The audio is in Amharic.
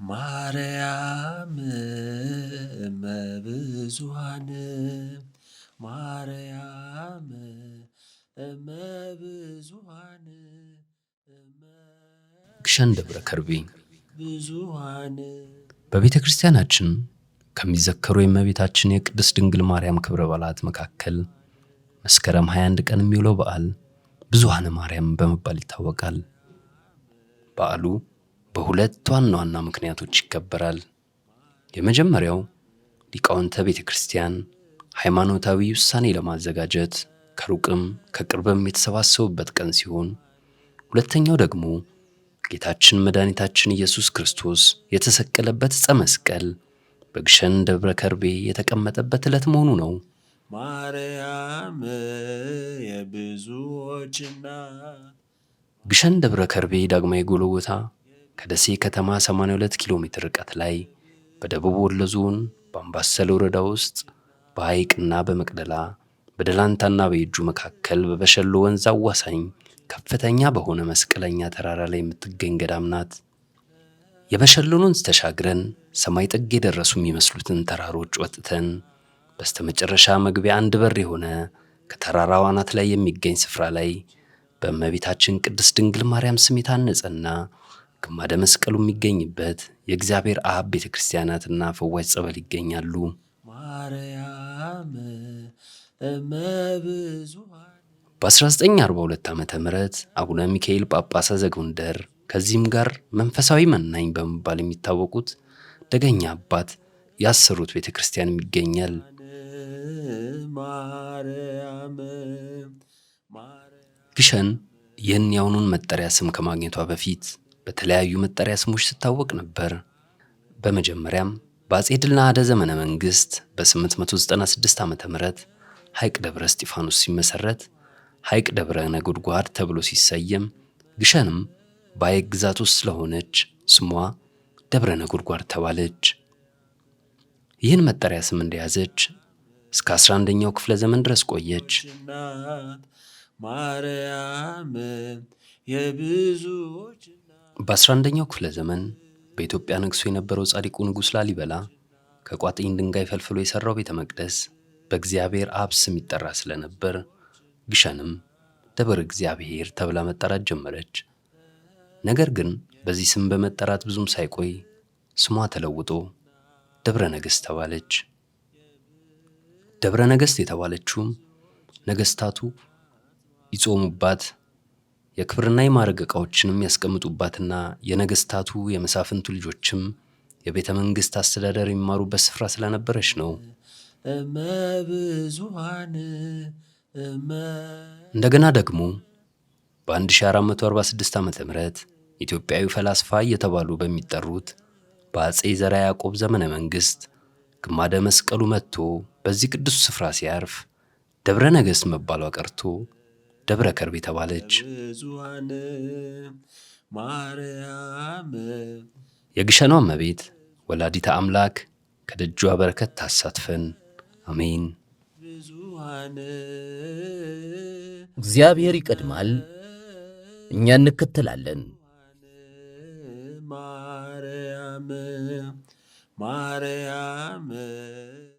ማርያም እመብዙኃን ማርያም እመብዙኃን ግሸን ደብረ ከርቤ ብዙኃን በቤተ ክርስቲያናችን ከሚዘከሩ የእመቤታችን የቅድስት ድንግል ማርያም ክብረ በዓላት መካከል መስከረም 21 ቀን የሚውለው በዓል ብዙኃነ ማርያም በመባል ይታወቃል። በዓሉ በሁለት ዋና ዋና ምክንያቶች ይከበራል። የመጀመሪያው ሊቃውንተ ቤተ ክርስቲያን ሃይማኖታዊ ውሳኔ ለማዘጋጀት ከሩቅም ከቅርብም የተሰባሰቡበት ቀን ሲሆን፣ ሁለተኛው ደግሞ ጌታችን መድኃኒታችን ኢየሱስ ክርስቶስ የተሰቀለበት ዕፀ መስቀል በግሸን ደብረ ከርቤ የተቀመጠበት ዕለት መሆኑ ነው። ማርያም የብዙዎች እናት ግሸን ደብረ ከርቤ ዳግማዊ ጎልጎታ ከደሴ ከተማ 82 ኪሎ ሜትር ርቀት ላይ በደቡብ ወሎ ዞን በአምባሰል ወረዳ ውስጥ በሐይቅና በመቅደላ በደላንታና በየጁ መካከል በበሸሎ ወንዝ አዋሳኝ ከፍተኛ በሆነ መስቀለኛ ተራራ ላይ የምትገኝ ገዳም ናት። የበሸሎን ወንዝ ተሻግረን ሰማይ ጥግ የደረሱ የሚመስሉትን ተራሮች ወጥተን በስተመጨረሻ መግቢያ አንድ በር የሆነ ከተራራው አናት ላይ የሚገኝ ስፍራ ላይ በእመቤታችን ቅድስት ድንግል ማርያም ስም የታነጸና ግማደ መስቀሉ የሚገኝበት የእግዚአብሔር አብ ቤተ ክርስቲያናትና ፈዋሽ ጸበል ይገኛሉ። ማርያም እመብዙኃን በ1942 ዓ ም አቡነ ሚካኤል ጳጳሰ ዘጎንደር ከዚህም ጋር መንፈሳዊ መናኝ በመባል የሚታወቁት ደገኛ አባት ያሰሩት ቤተ ክርስቲያንም ይገኛል። ማርያም ግሸን ይህን የአሁኑን መጠሪያ ስም ከማግኘቷ በፊት በተለያዩ መጠሪያ ስሞች ትታወቅ ነበር። በመጀመሪያም በአጼ ድልናደ ዘመነ መንግስት በ896 ዓ ም ሐይቅ ደብረ እስጢፋኖስ ሲመሰረት ሐይቅ ደብረ ነጎድጓድ ተብሎ ሲሰየም፣ ግሸንም በሐይቅ ግዛት ውስጥ ስለሆነች ስሟ ደብረ ነጎድጓድ ተባለች። ይህን መጠሪያ ስም እንደያዘች እስከ 11ኛው ክፍለ ዘመን ድረስ ቆየች። እናት ማርያም የብዙዎች በ11ኛው ክፍለ ዘመን በኢትዮጵያ ነግሶ የነበረው ጻድቁ ንጉሥ ላሊበላ ከቋጥኝ ድንጋይ ፈልፍሎ የሠራው ቤተ መቅደስ በእግዚአብሔር አብ ስም ይጠራ ስለነበር ግሸንም ደብረ እግዚአብሔር ተብላ መጠራት ጀመረች። ነገር ግን በዚህ ስም በመጠራት ብዙም ሳይቆይ ስሟ ተለውጦ ደብረ ነገሥት ተባለች። ደብረ ነገሥት የተባለችውም ነገሥታቱ ይጾሙባት የክብርና የማዕረግ ዕቃዎችንም ያስቀምጡባትና የነገሥታቱ የመሳፍንቱ ልጆችም የቤተ መንግሥት አስተዳደር የሚማሩበት ስፍራ ስለነበረች ነው። እመብዙኃን እመ እንደገና ደግሞ በ1446 ዓ ም ኢትዮጵያዊ ፈላስፋ እየተባሉ በሚጠሩት በአጼ ዘርዓ ያዕቆብ ዘመነ መንግሥት ግማደ መስቀሉ መጥቶ በዚህ ቅዱስ ስፍራ ሲያርፍ ደብረ ነገሥት መባሏ ቀርቶ ደብረ ከርቤ ተባለች። ብዙኃን ማርያም የግሸኗ እመቤት ወላዲተ አምላክ ከደጇ በረከት ታሳትፈን፣ አሜን። ብዙኃን እግዚአብሔር ይቀድማል፣ እኛ እንከተላለን። ማርያም ማርያም።